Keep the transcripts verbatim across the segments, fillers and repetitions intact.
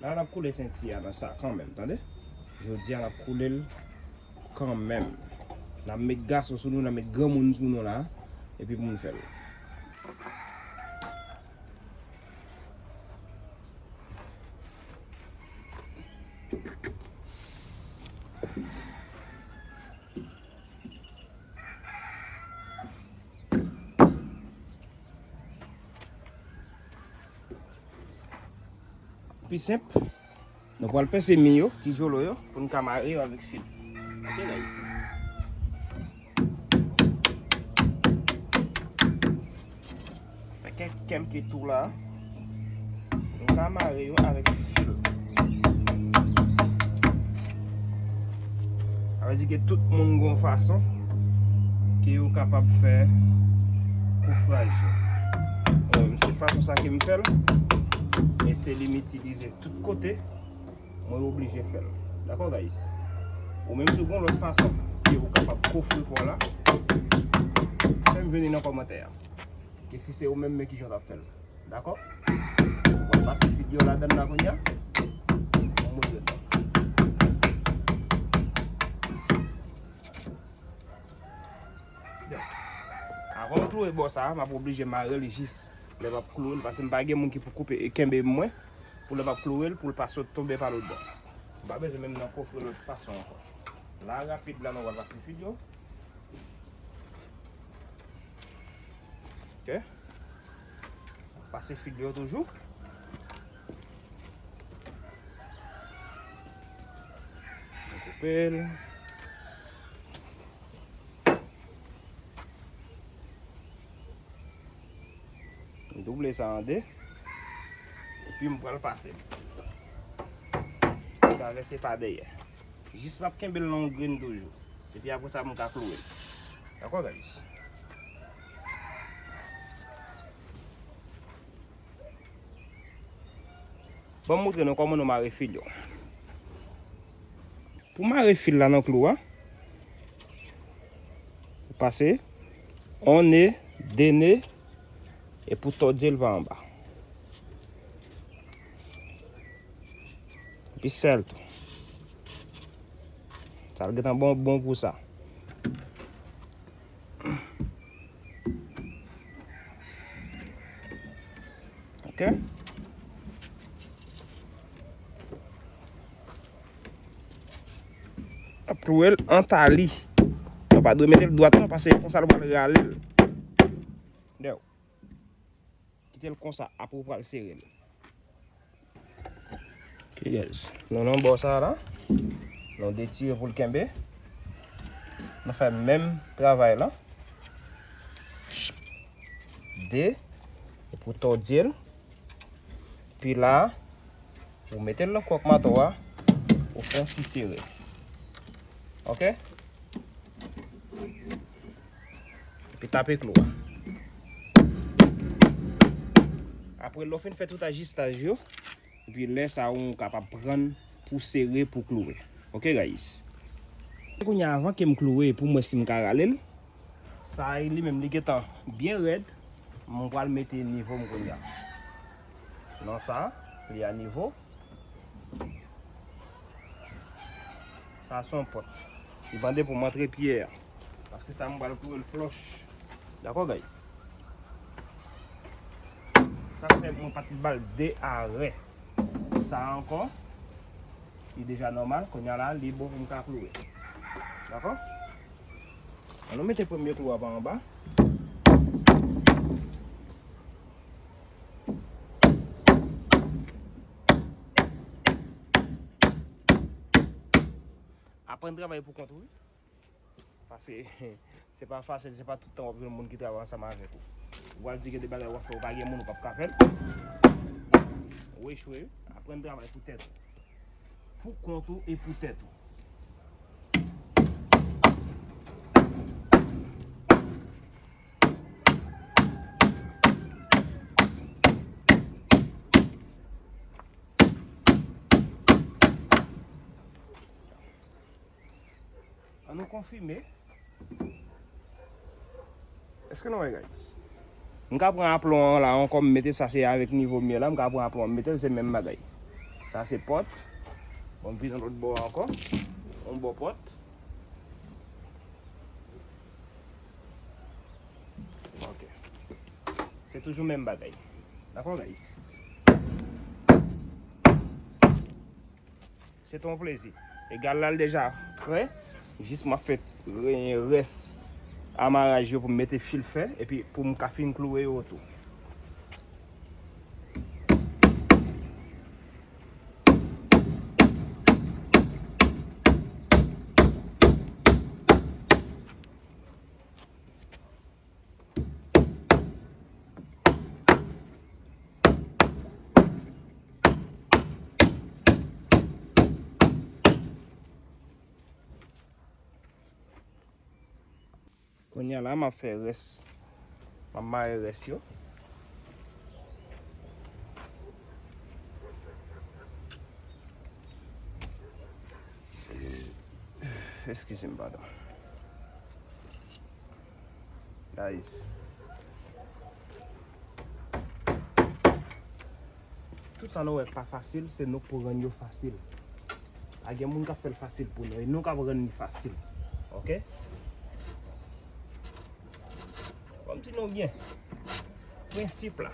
La, n ap koule senti a nan sa kanmenm, tande? Jodi a, n ap koule l kanmenm. N ap met gason sou nou, n ap met granmoun sou nou la, epi pou nou fè l. Pi senp, nou pral pèse mi yo, ti jolo yo, pou n ka mare yo avèk fil. Ok, guys. Fè kèk, kèk tou la. Nou ka mare yo avèk fil. Sa vle di ke tout moun gon fason ke yo kapab fè kofraj yo. Euh, se fason sa ke m fè l. E se li m itilize tout kote. Mwen oblije fè l. Dakò, guys? Ou menm si w gon lòt fason ke ou kapab kofre pa w la, fè m vini nan kòmantè a. Ke si se ou menm, men kijan w t ap fè l. Dakò? Mwen pase fil yo ladann la kounye a. Mwen montre nou. Avan m kloure bò sa a, m ap oblije mare l jis lè m ap kloure l, paske m pa gen moun ki pou koupe e kenbe mwen pou lè m ap kloure l, pou l pa sot tonbe pa lòt bò. M pa bezwen menm nan kofre lòt fason ankò. La, rapid la, nou pral pase fil yo. Ok. Pase fil yo toujou. Nou koupe l. M double sa an de. Epi m pral pase l. Travèse pa dèyè. Jis m ap kenbe l nan yon grenn toujou. Epi apre sa, m ka kloure l. Dakò, guys? Ban m montre nou kòman nou mare fil yo. Pou mare fil la nan klou a, ou pase yon ne, de ne, epi w tòdye l pa anba. Epi sèl tou. Sa l gentan bon, bon pou sa. Ok. Ap kloure l an tali. Nou pa dwe mete l dwat non, paske konsa l pral rale l. Dèw. Kite l konsa, apre w pral sere l. Ok, guys. Nou nan bò sa a la. Nou detire pou l kenbe. Nou fè menm travay la. De, epi w tòdye l. Pi la, ou mete l nan kwòk mato a, ou fè yon ti sere. Ok? Epi tape klou a. Apre, lè w fin fè tout ajistaj yo, epi lè sa a, ou kapab pran pou sere, pou kloure. Ok, guys? Kounye a, avan ke m kloure, pou m wè si m ka rale l, sa a, li menm, li gentan byen rèd. M pral mete nivo m kounye a. Non, sa, li a nivo. Sa se yon pòt. Li mande pou m antre pyè a. Paske sa m pral kloure l flòch. Dakò, guys? Sa k fè mwen pa t ba l de arè. Sa ankò, li deja nòmal. Kounye a la, li bon pou m ka kloure. Dakò? Ann nou mete premye klou a pa anba. Aprann travay pou kont ou, wi. Paske se pa fasil, se pa tout tan w ap jwenn moun ki travay ansanm avèk ou. Ou pral di gen de bagay w ap fè, ou pa gen moun, ou p ap ka fè l. Ou echwe, wi. Aprann travay pou tèt ou. Pou kont ou e pou tèt ou. Ann nou konfime. Èske nou wè, guys? M ka pran aplon an la ankò, m mete sa, se avèk nivo m ye la, m ka pran aplon an, m mete l, se menm bagay. Sa se pòt. Bon, m vin yon lòt bò ankò. Yon bò pòt. Ok. Se toujou menm bagay. Dakò, guys? Se te yon plezi. Egal la, l deja prè. Jis m ap fè re-, rès amaraj yo pou m mete fil fè, epi pou m ka fin kloure yo tou. Kounye a la, m ap fè rès. M ap mare rès yo. Eskize m, padon. Guys. Tout sa nou wè k pa fasil, se nou k pou rann yo fasil. Pa gen moun k ap fè l fasil pou nou, e nou k ap rann li fasil. Ok? Kòmsi nou byen. Prensip la.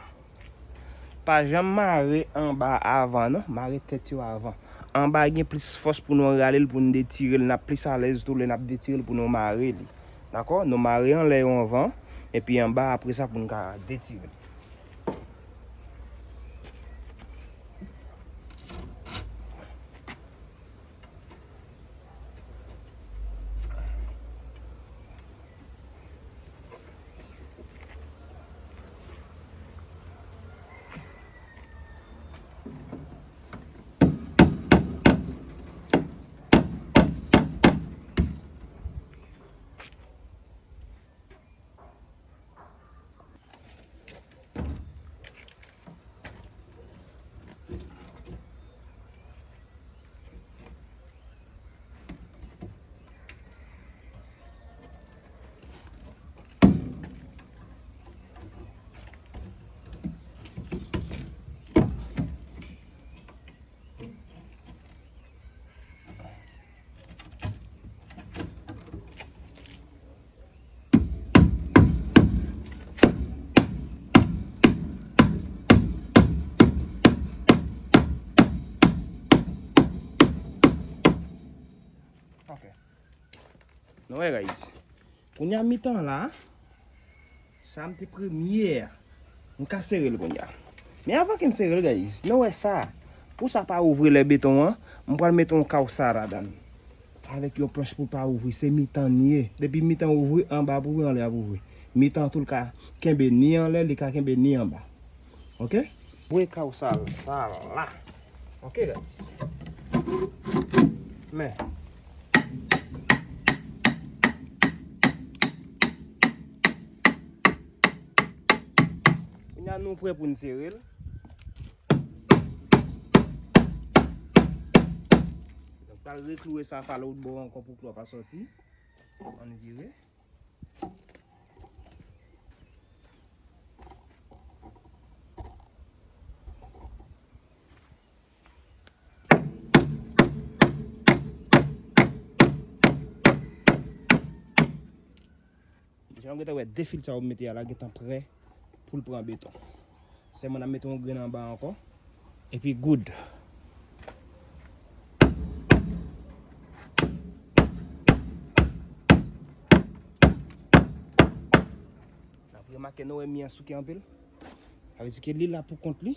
Pa janm mare anba avan, non. Mare tèt yo avan. Anba gen plis fòs pou nou rale l, pou n detire l. N ap plis alèz tou lè n ap detire l pou nou mare li. Dakò? Nou mare anlè yo anvan, epi anba apre sa pou n ka detire l. Ok. Nou wè, guys. Kounye a mitan la, sa m te premye a. M ka sere l kounye a. Men avan ke m sere l, guys, nou wè sa. Pou sa pa ouvri lè beton an, m pral mete yon kawsa ladan l. Avèk yon planch pou l pa ouvri, se mitan l ye. Depi mitan ouvri, anba ap ouvri, anlè ap ouvri. Mitan an tou l ka kenbe ni anlè, li ka kenbe ni anba. Ok? Bwe kawsa sa la. Ok, guys. Men. Kounye a nou prè pou n sere l. Donk, pral rekloure sa pa lòt bò ankò pou klou a pa sòti. Ann vire. Jan w gentan wè de fil sa yo m mete a la gentan prè pou l pran beton. Sèlman n ap mete yon grenn anba ankò. Epi good. N ap remake nou wè mi an souke anpil. Sa vle di ke li la pou kont li.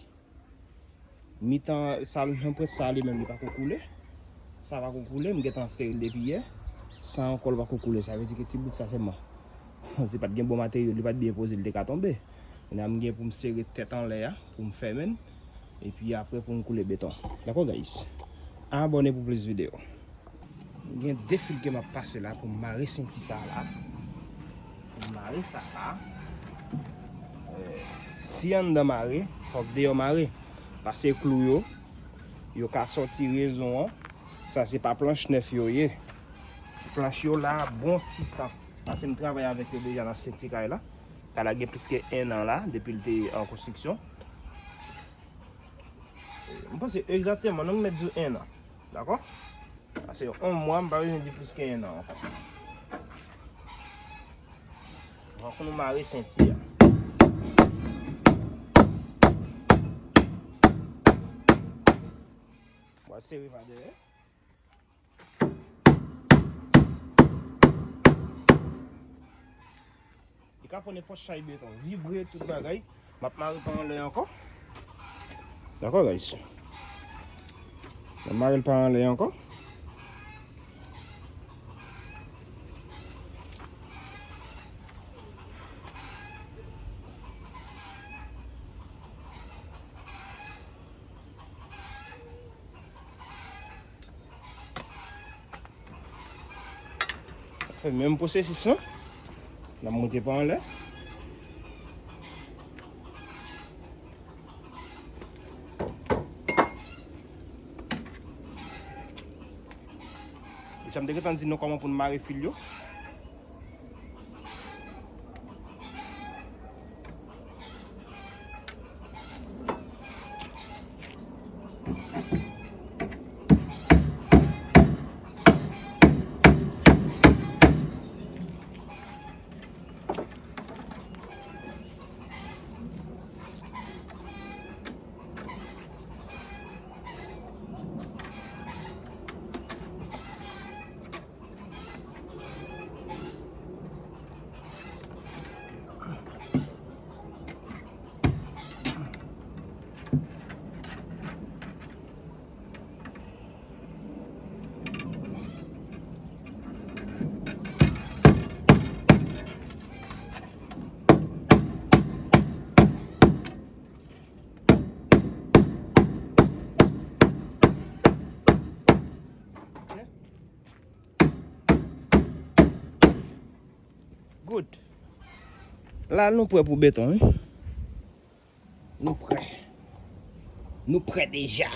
Mitan sa l nan pwent sa li menm li pako koule. Sa pako koule, m gentan sere l depi yè. Sa ankò l pako koule, sa vle di ke ti bout sa sèlman. Si pa t gen bon materyo, li pa t byen poze, li te ka tonbe. Kounye a m gen pou m sere tèt anlè a, pou m fèmen l. Epi apre pou m koule beton. Dakò, guys? Abòne pou plis videyo. Gen de fil ke m ap pase la pou m mare senti sa la. Pou m mare sa la. Eh, si anndan mare, fòk deyò mare. Pase klou yo, yo ka sòti rezon an. Sa se pa planch nèf yo ye. Planch yo la bon ti tan. Pase m travay avèk yo deja nan senti kay la. Kay la gen plis ke en an la, depi l te an konstriksyon. M panse egzakteman, non, m mèt di w en an. Dakò? Pase yon mwa, m pa bezwen di plis ke en an ankò. Fòk nou mare senti a. W a sere pa dèyè. Li ka pran nenpòt chay beton, vibre tout bagay. M ap mare l pa anlè ankò. Dakò, guys? M ap mare l pa anlè ankò. Fè menm pwosesis lan. N ap moute pa anlè. Deja m te gentan di nou kòman pou n mare fil yo. Good. La, nou prè pou beton, wi. Nou prè. Nou prè deja.